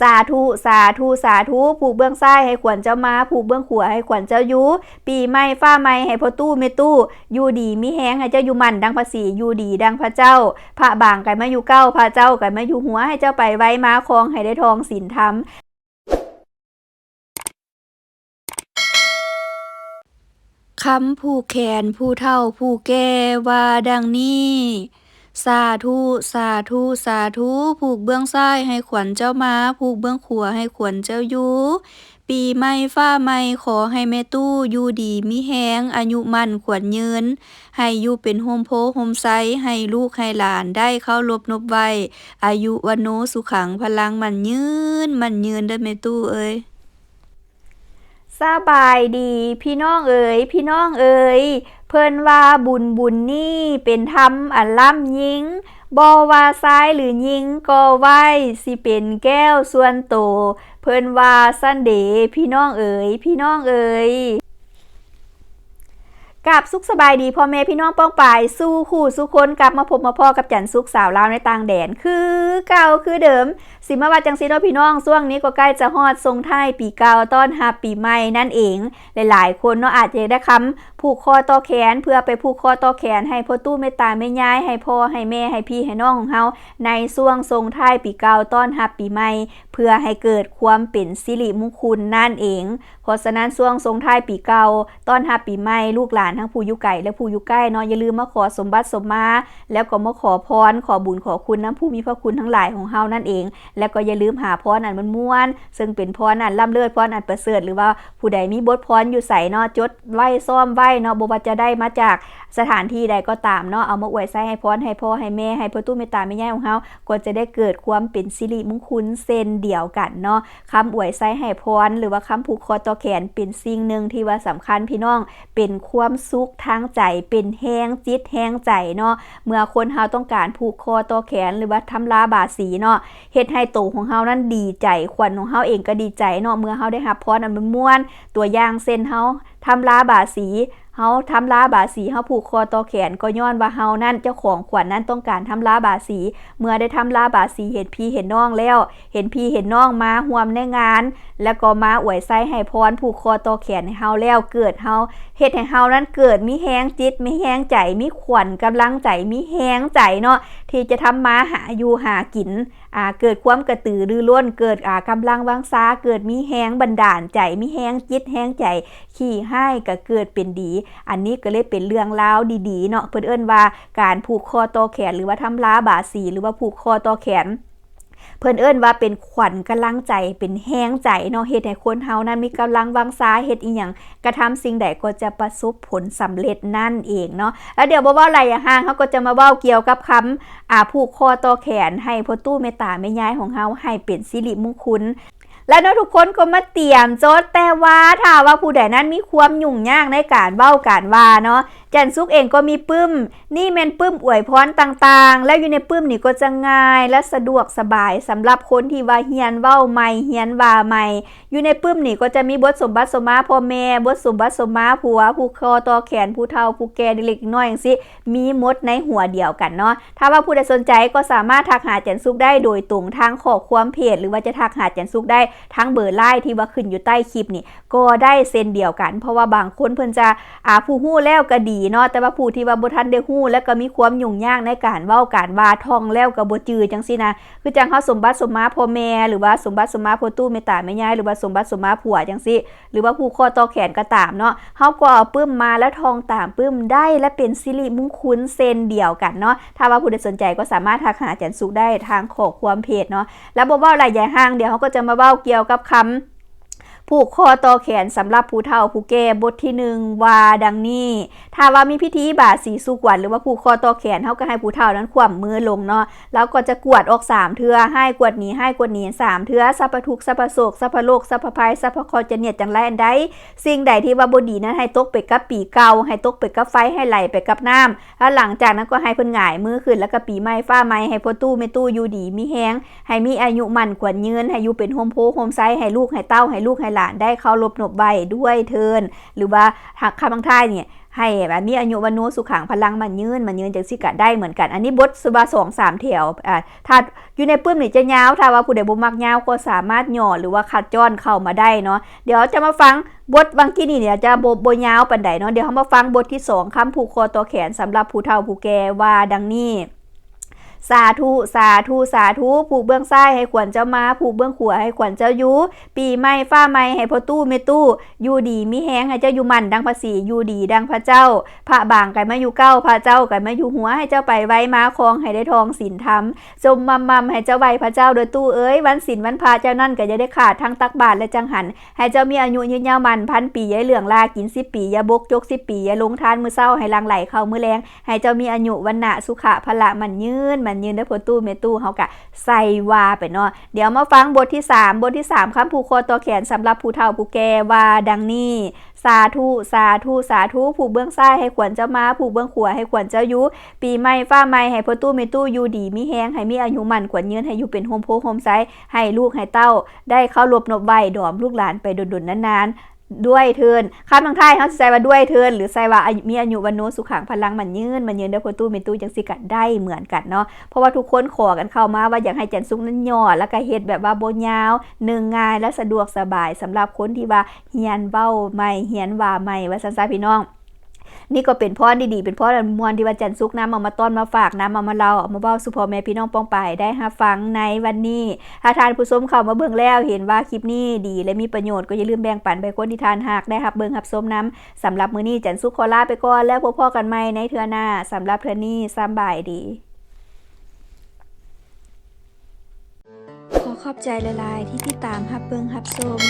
ສາທຸ ສາທຸ ສາທຸ. ຜູກເບື້ອງຊ້າຍໃຫ້ຂວັນເຈົ້າມາ, ຜູກເບື້ອງຂວາໃຫ້ຂວັນເຈົ້າຢູ່. ປີໃໝ່ຟ້າໃໝ່ໃຫ້ພໍ່ຕູ້ແມ່ຕູ້ຢູ່ດີມີແຮງ, ໃຫ້ເຈົ້າຢູ່ໝັ້ນດັ່ງພະສີ, ຢູ່ດີດັ່ງພະເຈົ້າ. ພະບາງໃຫ້ມາຢູ່ເກົ້າ, ພະເຈົ້າໃຫ້ມາຢູ່ຫົວ, ໃຫ້ເຈົ້າໄປໄວມາຄອງ, ໃຫ້ໄດ້ທອງສິນທຳ. ຄຳຜູກແຂນຜູ້ເຖົ້າຜູ້ແກ່ວ່າດັ່ງນີ້, ສາທຸ ສາທຸ ສາທຸ. ຜູກເບື້ອງຊ້າຍໃຫ້ຂວັນເຈົ້າມາ, ຜູກເບື້ອງຂວາໃຫ້ຂວັນເຈົ້າຢູ່. ປີໃໝ່ຟ້າໃໝ່ ຂໍໃຫ້ແມ່ຕູ້ຢູ່ດີມີແຮງ, ອາຍຸໝັ້ນຂວັນຍືນ, ໃຫ້ຢູ່ເປັນຮົ່ມໂພຮົ່ມໄຊ, ໃຫ້ລູກໃຫ້ຫຼານໄດ້ເຄົາລົບນົບໄຫວ້, ອາຍຸວັນໂນສຸຂັງພະລັງ, ໝັ້ນຍືນ ໝັ້ນຍືນເດີ້ແມ່ຕູ້ເອີຍ. ສະບາຍດີພີ່ນ້ອງເອີຍ ພີ່ນ້ອງເອີຍ, ເພິ່ນວ່າບຸນບຸນນີ້ເປັນທຳອັນລ້ຳຍິ່ງ, ບໍ່ວ່າຊາຍຫຼືຍິງກໍໄຫວ້, ຊິເປັນແກ້ວສ່ວນໂຕ, ເພິ່ນວ່າຊັ້ນເດ ພີ່ນ້ອງເອີຍ ພີ່ນ້ອງເອີຍ. ກາບສຸກສະບາຍດີພໍ່ແມ່ພີ່ນ້ອງປ້ອງປາຍສູ່ຄູ່ສູ່ຄົນ, ກັບມາພົບມາພໍ້ກັບຈັນສຸກສາວລາວໃນຕ່າງແດນຄືເກົ່າຄືເດີມ. ຊິມາວ່າຈັ່ງຊີ້ເນາະພີ່ນ້ອງ, ຊ່ວງນີ້ກໍໃກ້ຈະຮອດສົ່ງທ້າຍປີເກົ່າຕ້ອນຮັບປີໃໝ່ນັ້ນເອງ. ຫຼາຍໆຄົນເນາະ ອາດຈະຢາກໄດ້ຄຳຜູກຄໍຕໍ່ແຂນ ເພື່ອໄປຜູກຄໍຕໍ່ແຂນໃຫ້ພໍ່ຕູ້ແມ່ຕາແມ່ຍາຍ, ໃຫ້ພໍ່ໃຫ້ແມ່, ໃຫ້ພີ່ໃຫ້ນ້ອງຂອງເຮົາ ໃນຊ່ວງສົ່ງທ້າຍປີເກົ່າຕ້ອນຮັບປີໃໝ່, ເພື່ອໃຫ້ເກີດຄວາມເປັນສິລິມຸງຄຸນນັ້ນເອງ. ເພາະສະນັ້ນ ຊ່ວງສົ່ງທ້າຍປີເກົ່າ ຕ້ອນຮັບປີໃໝ່, ລູກຫຼານທັງຜູ້ຢູ່ໄກ ແລະ ຜູ້ຢູ່ໃກ້ເນາະ, ຢ່າລືມມາຂໍສົມບັດສົມມາ ແລ້ວກໍມາຂໍພອນ ຂໍບຸນ ຂໍຄຸນນຳຜູ້ມີພະຄຸນທັງຫຼາຍຂອງເຮົານັ້ນເອງ. ແລ້ວກໍຢ່າລືມຫາພອນອັນມ່ວນໆ ເຊິ່ງເປັນພອນອັນລ້ຳເລີດ, ພອນອັນປະເສີດ, ຫຼືວ່າຜູ້ໃດມີບົດພອນຢູ່ໃສເນາະ, ຈົດໄວ້ ຊ້ອມໄວ້ເນາະ, ບໍ່ວ່າຈະໄດ້ມາຈາກສະຖານທີ່ໃດກໍຕາມເນາະ, ເອົາມາອວຍໃຊ້ໃຫ້ພອນ ໃຫ້ພໍ່ໃຫ້ແມ່, ໃຫ້ພໍ່ຕູ້ແມ່ຕາແມ່ຍາຍຂອງເຮົາ ກໍຈະໄດ້ເກີດຄວາມເປັນສິລິມຸງຄຸນເຊັ່ນດຽວກັນເນາະ. ຄຳອວຍໄຊໃຫ້ພອນ ຫຼືວ່າຄຳຜູກຄໍຕໍ່ແຂນ ເປັນສິ່ງໜຶ່ງທີ່ວ່າສຳຄັນພີ່ນ້ອງ, ເປັນຄວາມສຸກທາງໃຈ, ເປັນແຮງຈິດແຮງໃຈເນາະ. ເມື່ອຄົນເຮົາຕ້ອງການຜູກຄໍຕໍ່ແຂນ ຫຼືວ່າທຳລາບາສີເນາະ, ເຮັດໃຫ້ໂຕຂອງເຮົານັ້ນດີໃຈ, ຂວັນຂອງເຮົາເອງກໍດີໃຈເນາະ, ເມື່ອເຮົາໄດ້ຮັບພອນອັນມ່ວນໆ. ຕົວຢ່າງເຊັ່ນ ເຮົາທຳລາບາສີ, ເຮົາທຳລາບາສີ, ເຮົາຜູກຄໍຕໍ່ແຂນ ກໍຍ້ອນວ່າເຮົານັ້ນ, ເຈົ້າຂອງຂວັນນັ້ນ ຕ້ອງການທຳລາບາສີ. ເມື່ອໄດ້ທຳລາບາສີ ເຫັນພີ່ເຫັນນ້ອງແລ້ວ, ເຫັນພີ່ເຫັນນ້ອງມາຮ່ວມໃນງານ ແລ້ວກໍມາອວຍໄຊໃຫ້ພອນ, ຜູກຄໍຕໍ່ແຂນໃຫ້ເຮົາແລ້ວ, ເກີດເຮົາ, ເຮັດໃຫ້ເຮົານັ້ນເກີດມີແຮງຈິດ, ມີແຮງໃຈ, ມີຂວັນກຳລັງໃຈ, ມີແຮງໃຈເນາະ, ທີ່ຈະທຳມາຫາຢູ່ຫາກິນ. ອາ ເກີດຄວາມກະຕືລືລົ້ນ, ເກີດ ອາ ກຳລັງວັງຊາ, ເກີດມີແຮງບັນດານໃຈ, ມີແຮງຈິດແຮງໃຈ, ຂີ້ຮ້າຍກໍເກີດເປັນດີ. ອັນນີ້ກໍເລີຍເປັນເລື່ອງລາວດີໆເນາະ. ເພິ່ນເອີ້ນວ່າການຜູກຄໍຕໍ່ແຂນ ຫຼືວ່າທຳລາບາສີ ຫຼືວ່າຜູກຄໍຕໍ່ແຂນ, ເພິ່ນເອີ້ນວ່າເປັນຂວັນກຳລັງໃຈ, ເປັນແຮງໃຈເນາະ, ເຮັດໃຫ້ຄົນເຮົານັ້ນມີກຳລັງວັງຊາ, ເຮັດອີ່ຫຍັງ ກະທຳສິ່ງໃດກໍຈະປະສົບຜົນສຳເລັດນັ້ນເອງເນາະ. ແລ້ວດຽວບໍ່ເວົ້າຫຼາຍຢ່າງຫ່າງ, ເຮົາກໍຈະມາເວົ້າກ່ຽວກັບຄຳ ອາ ຜູກຄໍຕໍ່ແຂນໃຫ້ພໍ່ຕູ້ແມ່ຕາແມ່ຍາຍຂອງເຮົາໃຫ້ເປັນສິລິມຸງຄຸນ. ແລ້ວເນາະ ທຸກຄົນກໍມາຕຽມຈົດ, ແຕ່ວ່າຖ້າວ່າຜູ້ໃດນັ້ນມີຄວາມຫຍຸ້ງຍາກໃນການເວົ້າການວ່າເນາະ, ຈັນສຸກເອງກໍມີປຶ້ມ, ນີ້ແມ່ນປຶ້ມອວຍພອນຕ່າງໆ, ແລ້ວຢູ່ໃນປຶ້ມນີ້ກໍຈະງ່າຍ ແລະ ສະດວກສະບາຍສຳລັບຄົນທີ່ວ່າຮຽນເວົ້າໃໝ່, ຮຽນວ່າໃໝ່. ຢູ່ໃນປຶ້ມນີ້ກໍຈະມີບົດສົມບັດສົມມາພໍ່ແມ່, ບົດສົມບັດສົມມາຜົວ, ຜູກຄໍຕໍ່ແຂນຜູ້ເຖົ້າຜູ້ແກ່ເລັກໆນ້ອຍໆ ຈັ່ງຊີ້, ມີໝົດໃນຫົວດຽວກັນເນາະ. ຖ້າວ່າຜູ້ໃດສົນໃຈກໍສາມາດທັກຫາຈັນສຸກໄດ້ໂດຍຕົງທາງຂໍ້ຄວາມເພຈ ຫຼືວ່າຈະທັກຫາຈັນສຸກໄດ້ທາງເບີລາຍທີ່ວ່າຂຶ້ນຢູ່ໃຕ້ຄລິບນີ້ກໍໄດ້ເຊັ່ນດຽວກັນ. ເພາະວ່າບາງຄົນເພິ່ນຈະ ອາ ຜູ້ຮູ້ແລ້ວກໍດີເນາະ, ແຕ່ວ່າຜູ້ທີ່ວ່າບໍ່ທັນໄດ້ຮູ້ ແລ້ວກໍມີຄວາມຫຍຸ້ງຍາກໃນການເວົ້າການວ່າ, ທ່ອງແລ້ວກໍບໍ່ຈື່ ຈັ່ງຊີ້ນະ. ຄືຈັ່ງເຮົາສົມບັດສົມມາພໍ່ແມ່ ຫຼືວ່າສົມບັດສົມມາພໍ່ຕູ້ແມ່ຕາແມ່ຍາຍ ຫຼືວ່າສົມບັດສົມມາຜົວຈັ່ງຊີ້ ຫຼືວ່າຜູກຄໍຕໍ່ແຂນກໍຕາມເນາະ, ເຮົາກໍເອົາປຶ້ມມາ ແລ້ວທ່ອງຕາມປຶ້ມໄດ້ ແລະ ເປັນສິລິມຸງຄຸນເຊັ່ນດຽວກັນເນາະ. ຖ້າວ່າຜູ້ໃດສົນໃຈກໍສາມາດທັກຫາຈັນສຸກໄດ້ທາງຂໍ້ຄວາມເພຈເນາະ. ແລ້ວບໍ່ເວົ້າຫຼາຍຢາຍຫ່າງ, ດຽວເຮົາກໍຈະມາເວົ້າກ່ຽວກັບຄຳຜູກຄໍຕໍ່ແຂນສຳລັບຜູ້ເຖົ້າຜູ້ແກ່ ບົດທີໜຶ່ງ ວ່າດັ່ງນີ້. ຖ້າວ່າມີພິທີບາສີສູ່ຂວັນ ຫຼືວ່າຜູກຄໍຕໍ່ແຂນ, ເຮົາກໍໃຫ້ຜູ້ເຖົ້ານັ້ນຂວ້ຳມືລົງເນາະ, ລາວກໍຈະກວດອອກສາມເທື່ອ, ຮ້າຍກວດໜີ, ຮ້າຍກວດໜີສາມເທື່ອ, ສັບພະທຸກ, ສັບພະໂສກ, ສັບພະໂລກ, ສັບພະໄພ, ສັບພະເຄາະ ຈະນຽດຈັ່ງໃດອັນໃດ, ສິ່ງໃດທີ່ວ່າບໍ່ດີນັ້ນ ໃຫ້ຕົກໄປກັບປີເກົ່າ, ໃຫ້ຕົກໄປກັບໄຟ, ໃຫ້ໄຫຼໄປກັບນ້ຳ. ແລ້ວຫຼັງຈາກນັ້ນກໍໃຫ້ເພິ່ນຫງາຍມືຂຶ້ນ, ແລ້ວກໍປີໃໝ່ຟ້າໃໝ່ ໃຫ້ພໍ່ຕູ້ແມ່ຕູ້ຢູ່ດີມີແຮງ, ໃຫ້ມີອາຍຸໝັ້ນຂວັນຍືນ, ໃຫ້ຢູ່ເປັນຮົ່ມໂພຮົ່ມໄຊ, ໃຫ້ລູກໃຫ້ເຕົ້າ, ໃຫ້ລູກໃຫ້ຫຼານໄດ້ເຄົາລົບນົບໄຫວ້ດ້ວຍເທີ້ນ. ຫຼືວ່າ ຫາກຄຳບາງທ້າຍນີ້ ໃຫ້ແບບມີອາຍຸວັນໂນສຸຂັງພະລັງໝັ້ນຍືນ ໝັ້ນຍືນຈັ່ງຊີ້ກະໄດ້ເໝືອນກັນ. ອັນນີ້ບົດວ່າສອງສາມແຖວ ອ່າ ຖ້າຢູ່ໃນປຶ້ມນີ້ຈະຍາວ ຖ້າວ່າຜູ້ໃດບໍ່ມັກຍາວກໍສາມາດຫຍໍ້ ຫຼືວ່າຄັດຈ້ອນເຂົ້າມາໄດ້ເນາະ. ດຽວຈະມາຟັງບົດຫວ່າງກີ້ນີ້ ດຽວຈະບໍ່ ບໍ່ຍາວປານໃດເນາະ. ດຽວເຮົາມາຟັງບົດທີສອງ ຄຳຜູກຄໍຕໍ່ແຂນສຳລັບຜູ້ເຖົ້າຜູ້ແກ່ ວ່າດັ່ງນີ້: ສາທຸ ສາທຸ ສາທຸ ຜູ້ເບື້ອງຊ້າຍໃຫ້ຂວັນເຈົ້າມາ ຜູ້ເບື້ອງຂວາໃຫ້ຂວັນເຈົ້າຢູ່ ປີໃໝ່ຟ້າໃໝ່ໃຫ້ພໍ່ຕູ້ແມ່ຕູ້ຢູ່ດີມີແຮງ ໃຫ້ເຈົ້າຢູ່ໝັ້ນດັ່ງພະສີ ຢູ່ດີດັ່ງພະເຈົ້າ ພະບາງກະມາຢູ່ເກົ້າ ພະເຈົ້າກະມາຢູ່ຫົວ ໃຫ້ເຈົ້າໄປໄວມາຄ່ອງ ໃຫ້ໄດ້ທອງສິນທຳ ສົມໝ່ຳໆ ໃຫ້ເຈົ້າໄຫວ້ພະເຈົ້າເດີຕູ້ເອີຍ ວັນສິນວັນພະເຈົ້ານັ້ນກະຢ່າໄດ້ຂາດ ທັງຕັກບາດແລະຈັງຫັນ ໃຫ້ເຈົ້າມີອາຍຸຍືນຍາວໝັ້ນພັນປີ ຢ່າເຫຼືອງລາ ກິນສິບປີ ຢ່າບົກຈົກສິບປີ ຢ່າລົງທານມື້ເຊົ້າ ໃຫ້ຫຼັ່ງໄຫຼເຂົ້າມື້ແລງ ໃຫ້ເຈົ້າມີອາຍຸວັນນະສຸຂະພະລະໝັ້ນຍືນ ໝັ້ນຍືນເດີພໍ່ຕູ້ແມ່ຕູ້ ເຮົາກະໃສ່ວ່າໄປເນາະ. ດຽວມາຟັງບົດທີສາມ ບົດທີສາມ ຄຳຜູກຄໍຕໍ່ແຂນສຳລັບຜູ້ເຖົ້າຜູ້ແກ່ ວ່າດັ່ງນີ້: ສາທຸ ສາທຸ ສາທຸ ຜູ້ເບື້ອງຊ້າຍໃຫ້ຂວັນເຈົ້າມາ ຜູ້ເບື້ອງຂວາໃຫ້ຂວັນເຈົ້າຢູ່ ປີໃໝ່ຟ້າໃໝ່ໃຫ້ພໍ່ຕູ້ແມ່ຕູ້ຢູ່ດີມີແຮງ ໃຫ້ມີອາຍຸໝັ້ນຂວັນຍືນ ໃຫ້ຢູ່ເປັນຮົ່ມໂພຮົ່ມໄຊ ໃຫ້ລູກໃຫ້ເຕົ້າໄດ້ເຄົາລົບນົບໄຫວ້ ດອມລູກຫຼານໄປດົນໆນານໆ ດ້ວຍເທີ້ນ. ຄຳລົງທ້າຍເຮົາຊິໃສ່ວ່າດ້ວຍເທີ້ນ ຫຼືໃສ່ວ່າອາຍຸ ມີອາຍຸວັນໂນສຸຂັງພະລັງໝັ້ນຍືນ ໝັ້ນຍືນເດີພໍ່ຕູ້ແມ່ຕູ້ ຈັ່ງຊີ້ກະໄດ້ເໝືອນກັນເນາະ. ເພາະວ່າທຸກຄົນຂໍກັນເຂົ້າມາວ່າຢາກໃຫ້ຈັນສຸກນັ້ນຫຍໍ້ ແລ້ວກະເຮັດແບບວ່າບໍ່ຍາວ ໜຶ່ງງ່າຍ ແລະສະດວກສະບາຍ ສຳລັບຄົນທີ່ວ່າຮຽນເວົ້າໃໝ່ ຮຽນວ່າໃໝ່ ວ່າຊັ້ນຊະພີ່ນ້ອງ. ນີ້ກໍເປັນພອນດີໆ ເປັນພອນມ່ວນທີ່ວ່າຈັນສຸກນຳເອົາມາຕ້ອນມາຝາກ ນຳເອົາມາເລົ່າ ເອົາມາເວົ້າສູ່ພໍ່ແມ່ພີ່ນ້ອງປ້ອງປາຍໄດ້ຮັບຟັງໃນວັນນີ້. ຖ້າທ່ານຜູ້ຊົມເຂົ້າມາເບິ່ງແລ້ວ ເຫັນວ່າຄລິບນີ້ດີ ແລະມີປະໂຫຍດ ກໍຢ່າລືມແບ່ງປັນໄປຄົນທີ່ທ່ານຮັກໄດ້ຮັບເບິ່ງຮັບຊົມນຳ. ສຳລັບມື້ນີ້ ຈັນສຸກຂໍລາໄປກ່ອນ ແລ້ວພົບພໍ້ກັນໃໝ່ໃນເທື່ອໜ້າ. ສຳລັບເທື່ອນີ້ ສຳບາຍດີ. ຂໍຂອບໃຈຫຼາຍໆ ທີ່ຕິດຕາມຮັບເບິ່ງຮັບຊົມ.